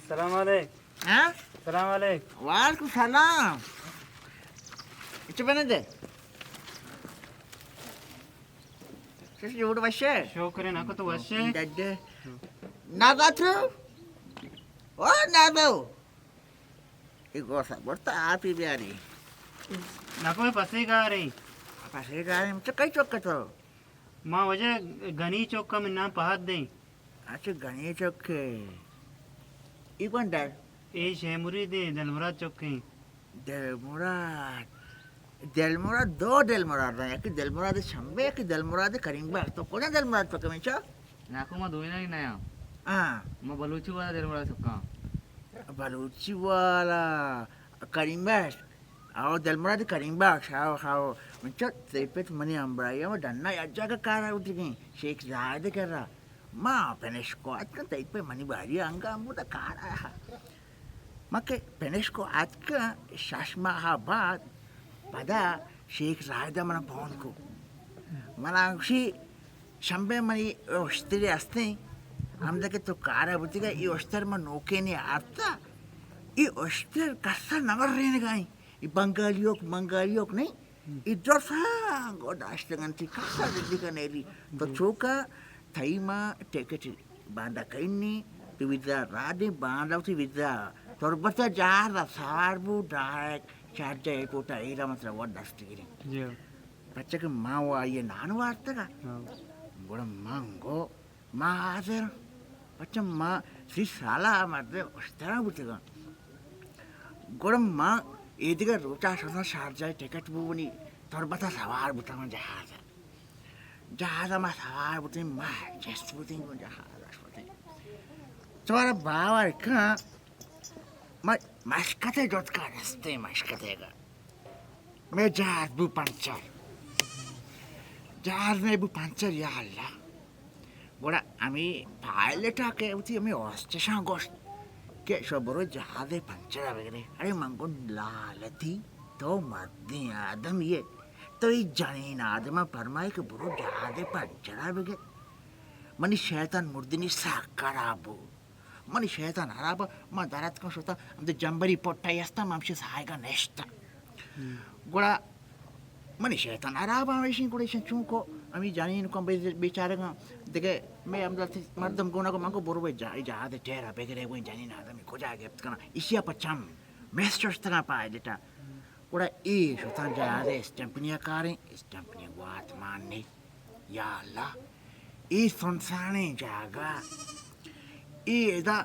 سلام علیک۔ ہاں؟ سلام علیک۔ وعلیکم سلام۔ اچھا بنے دے۔ چش جوڑ وشے؟ شکر ہے، ناکو تو وشے؟ ڈڈے۔ نازا تو؟ او نازو۔ اے گوسا برتا آپی بیاری۔ ناکو میں پسے گاریں۔ پسے گاریں، تو کئی چوک تو؟ ما وجہ گنی چوک کا من نام پہت دیں۔ اچھا، گنی چوک کے۔ ای کون در؟ اے شے مرید ہیں، دل مراد چوک ہیں۔ دل مراد۔ دل مراد، دو دل مراد ہیں۔ یکی دل مراد شمبے، یکی دل مراد کریم بخش۔ تو کجا دل مراد چوک میں چا؟ ناکو ما دوئی نہیں نیا۔ ہاں۔ ما بلوچی والا دل مراد چوک کا۔ بلوچی والا کریم بخش۔ او دل مراد کریم بخش، ہاو، ہاو۔ من چہ تئی پت منی ہمبراہی ءَ ڈنا یک جاگہ کار ءَ بوتگیں، شیخ زاہد ءِ کرا۔ ما پنشکو اتکاں، تئی پت منی باری انگا ہم بوتا کار ءَ۔ ما کہ پنشکو اتکاں، شش ماہ بعد پدا شیخ زاہد ءَ منا پون کو۔ منا گوشی، شمبے منی اشترے ہستیں، ہمدا کہ تو کار ءَ بوتگا، ای اشتر من نوکینے آرتا، ای اشتر کسا نہ مرینگا ایں۔ ای بنگالیوک، منگالیوک نہیں، ای درساں گو داشتگنتی، کسا دگہ نیلی۔ تو چوکا تئی ما ٹکٹ باندا کئینی، تو ویزا را دے، باندا وتی ویزا تربت ءَ جہاز ءَ سوار بو، ڈائریکٹ شارجہ ایئرپورٹ ءَ ایرا مطلب وت دست گیریں۔ جی۔ پچہ کہ ما و آئی ءَ نان وارتگا۔ ہاں۔ گڑا من گو ما حاضر، پچہ ما سی سالا مرد اشترا بوتگاں۔ گڑا ما ایدگہ روچا شتاں شارجہ ٹکٹ بونی، تربت ءَ سوار بوتاں جہاز ءَ۔ جہاز ءَ ما سوار بوتیں، ما چست بوتیں گوں جہاز ءَ شتیں۔ تو را باور کن، ما مشکت ءَ جتکا رستیں مشکت ءَ گا۔ مئے جہاز بو پنچر۔ جہاز مئے بو پنچر، یا اللہ۔ گڑا ہمے پائلٹ ءَ کہ وتی ہمے ہوسٹس ءَ گوشت کہ شو برو جہاز ءِ پنچر ءَ بگرے۔ ارے من گوں لالتی، تو مردیں آدم یے، تو ای جنین آدم ءَ پرمائے کہ برو جہاز ءِ پنچر ءَ بگر۔ منی شیطان مردنی سک خراب بو۔ منی شیطان ہراب، ما در اتکاں شتاں، ہمدے جمبری پٹائی ہستاں، ما ہمشی ساہگا نشتاں۔ ہم۔ گڑا منی شیطان ہراب ہمیشی، گڑا ایشاں چون کو، ہمی جنین کو بے-، بیچارگاں، دگہ مئے ہمدرد مردم گونا کو، من کو برو بے جا-، جہاز ٹیرا بگرے، وہ جنین آدمی کجا گپت کنا، ایشیا پہ چم مس ششتگاں پائلٹا۔ گڑا اے شتاں جہاز اسٹمپنی کاریں، اسٹمپنی گوات مان نے۔ یا اللہ، اے سنسانیں جاگہ، اے ادا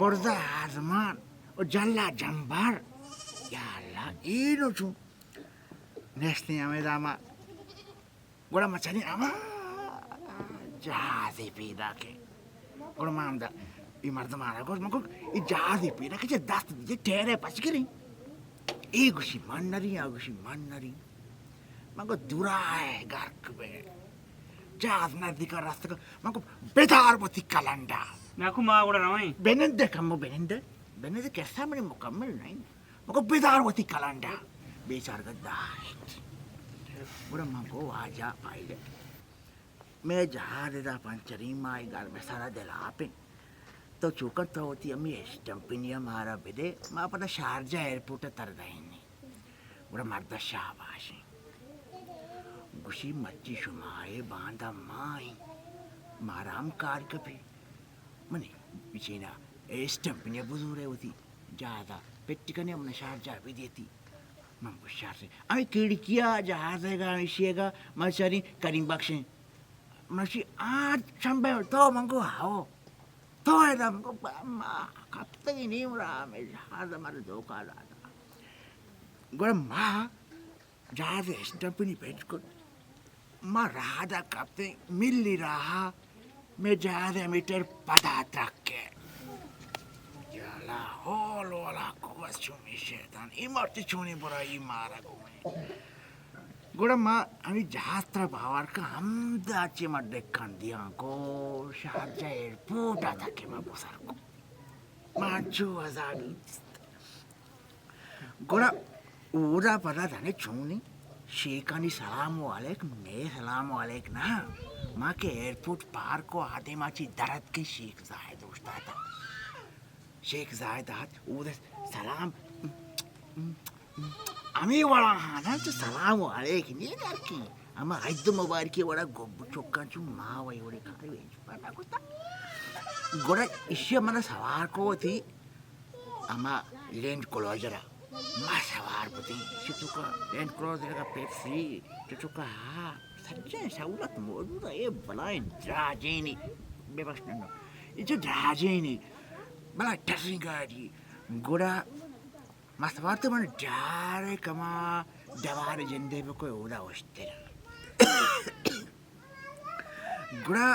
برزا آزمان و جلا جمبر۔ یا اللہ، اے نو چون نشتیں ہمیں داما۔ گڑا مچانی ہما جہازے پیداک ہے۔ گڑا ما ہمدا اے مردمانا گوشت، من گوشت، اے جہازے پیداک ہے، چہ دست دیجے، ٹیرے پچ کریں۔ اے گوشی من نریں، آ گوشی من نریں۔ من گو دورا ہے گرک بے۔ جہاز نزدیکا رستگا۔ من گو بدار وتی کلنڈا۔ ناکو ما گڑا رویں۔ بنندے کمو بنندے۔ بنندے کسا منی مکمل نہیں۔ من گو بدار وتی کلنڈا۔ بیچارگا داشت۔ گڑا من گو واجہ پائلٹ، مئے جہاز ادا پنچریں، ما اے گرم سرا دلاپیں۔ تو چوکن تو وتی ہمے اسٹمپنی مارا بدے، ما پدا شارجہ ایئرپورٹ تر دئینیں۔ گڑا مرد شاباشیں۔ گوشی، مرچی شما اے، باندا ما ایں، مارا ہم کار کپی۔ منی بچینا اے اسٹمپنی بزورے وتی جہازا پٹ کنے، من شارجہ بدیتی۔ من گوشت شارجہ۔ ہمے کھڑکیا جہازے گا، ہمیشی گا، من شریں کریم بخشیں۔ من شی آ شمبے تو؟ من گو ہاو۔ تو ادا؟ من گو ما کپتگی نیم راہ میں جہاز مارا دھوکا داتا۔ گڑا ما جہاز اسٹمپنی پچ کت۔ ما راہ دا کپتیں ملی راہ، مئے جہاز میٹر پدا ترکے۔ یا لا حول ولا قوت، چونی شیطان، اے مرچی چونی برائی مارا گوئیں۔ گڑا ما ہمے جہاز ترا باور کن، ہمدا چہ ما ڈکن دیاں کو شارجہ ایئرپورٹ آ تک ما گسر کو۔ ما انچو عذابی گڑا اودا پدا زانے چونیں شیخانی سلام و علیک، مئے سلام و علیک نہ۔ ما کہ ایئرپورٹ پار کو آ دیما چی در اتکیں شیخ زاہد اوشتاتا۔ شیخ زاہد ات، اود ءَ سلام، ہمے وڑا ہاں نا، چو سلام علیک نی درکیں۔ ہما عید مبارکی وڑا گپ چکاں چو ما وئی وڑے کارے وینچ پادا کتا۔ گڑا ایشی منا سوار کو وتی ہما لینڈ کلوزر ءَ۔ ما سوار بوتیں، ایشی توکا لینڈ کلوزر کا پیپسی، چو چکا ہا، سجیں سہولت موجود ہے، اے بلائیں دراجینی، بے بخش نہ، اے چو دراجینی، بلائیں ٹریں گاڑی۔ گڑا ما سوار تو من ڈائریکٹ ہما دوار جندے بکو اودا اوشتر۔ گڑا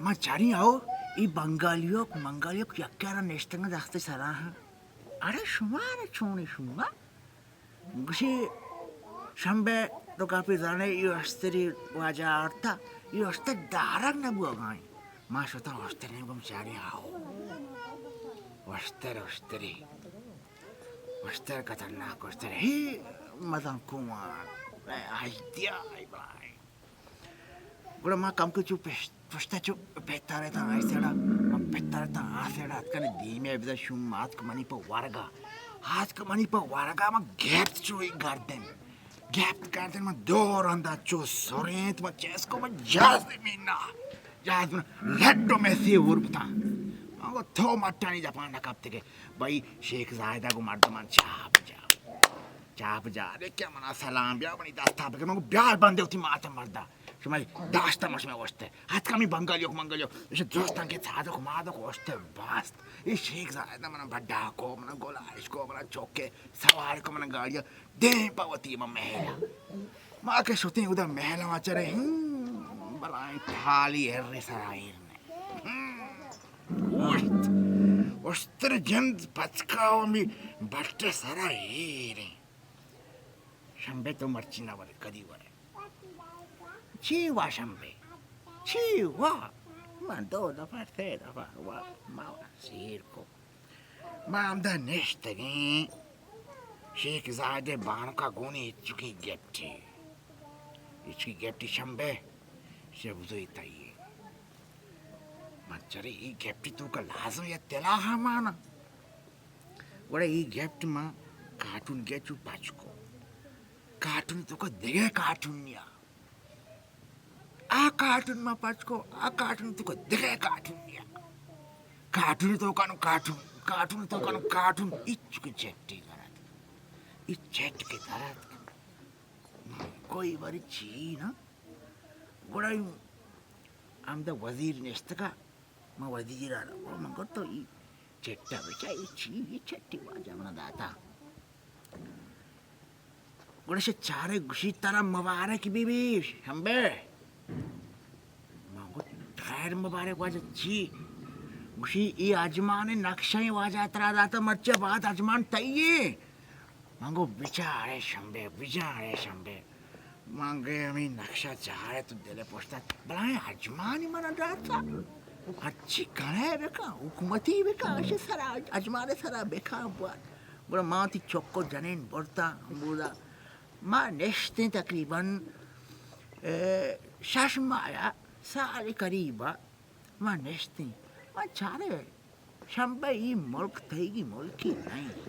ما چاریں آؤ، ای بنگالیوک، منگالیوک یکے را نشتنگ دست سرا ہاں۔ اڑے شما را چونی شما؟ گوشی شمبے تو کافی زانے ای اشتری واجہ آرتا، ای اشتر دارگ نبوگائیں۔ ما شتاں اشتریں گم چاریں آؤ۔ اشتر، اشتری۔ اشتر خطرناک اشتر۔ ہی مزن کوان۔ اے آئیڈیا، اے بھائی۔ گڑا ما کمکے چو پش-، پشتا چو پتارتاں آئی سیڈا، ما پتارتاں آ سیڈا، اتکن دیمے بزا شوم آتک منی پہ ورگا، آتک منی پہ ورگا، ما گپت چو ای گردن، گپت گردن، ما دور اندا چو سرینت، ما چیز کو ما جاز مینا، جاز مینا، لڈو میں سی اور بتا، ما گو تو مٹانی جپان نہ کپتے کہ بھائی شیخ زاہدہ گو مردمان چاپ جا۔ چاپ جا، ارے کیا منا سلام بیا منی دستا بگر، من گو بیار بندے وتی مات مردا۔ شما داشتا ما شما وشتے۔ ہت کمی بنگالیوک منگالیوک، اش دوستان کے سادک مادک وشتے باست۔ اے شیخ زاہدہ منا بڈا کو، منا گلائش کو، منا چوکے سوار کو، منا گاڑیا دیم پا وتی ما محلا۔ ما کہ شتیں ادا محلا ما چرے، ہم، بلائیں تھالی ہر سرائیر نے۔ ہم، گوشت، اشتر جند پچکا و ہمی بٹ سرا ایریں۔ شمبے تو مرچی نہ ورے، کدی ورے؟ چی وا شمبے؟ چی وا؟ من دو دفعہ، سے دفعہ وا، ما وا سیر کو۔ ما ہمدا نشتگیں، شیخ زاہدے بانکا گونی ہچکی گپٹی۔ ہچکی گپٹی شمبے، شبزوی تئیے۔ من چرے ای گپٹی توکا لازم یا تلا ہمانا۔ گڑا ای گپٹ ما کارٹون گچو پچ کو۔ کارٹون توکا دگہ کارٹون نیا۔ آ کارٹون ما پچ کو، آ کارٹون توکا دگہ کارٹون نیا۔ کارٹون توکا نو کارٹون، کارٹون توکا نو کارٹون، اچ کے چٹی کرت۔ ای چٹ کے درت۔ کوئی باری چی نا۔ گڑا ہمدا وزیر نشتگا۔ من وزیر ءَ را گوں، من گو تو ای چٹ ءَ بچار، ای چی، ای چٹی واجہ من ءَ داتا۔ گڑا شہ چارے گوشی ترا مبارک بی بی شمبے۔ من گو خیر مبارک واجہ چی؟ گوشی ای اجمان نقشہ واجہ ترا داتا، مرچی بعد اجمان تئی۔ من گو بچارے شمبے، بچارے شمبے۔ من گے ہمے نقشہ چارے تو دل پشتا بلائیں اجمانی من داتا۔ ہرچی کنے بکن، حکومتی بکن، اشی سرا، اجمان سرا بکن بوت۔ گڑا ما تی چک و جنین برتا ہمودا۔ ما نشتیں تقریباً، اے، شش ماہ، سال قریبا۔ ما نشتیں، ما چارے شمبے، ای ملک تئیگی ملکی نہ انت۔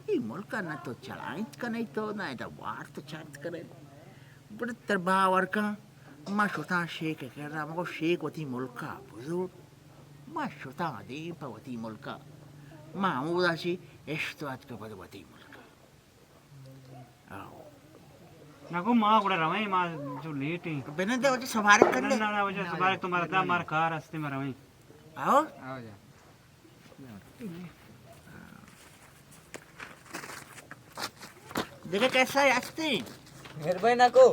ای ملک ءَ نہ تو چلائینت کنئے تو، نہ ادا وارت چنت کنئے۔ گڑا ترا باور کن، ما شتاں شیک ءِ کرا، ما گو شیک وتی ملک ءَ بزور۔ ما شتاں دیم پہ وتی ملک ءَ۔ ما ہمودا چی اشتو اتک پد وتی ملک ءَ۔ آہو۔ نہ گو ما گڑا رویں، ما جو لیٹ ایں۔ بنندے وجہ سبارک کر لے۔ نہ، نہ، وجہ سبارک تو مردا، مار کار ہستے، ما رویں۔ آہو۔ آہو جا۔ دیکھے کیسا ہے ہستے؟ مہربانی نہ کو۔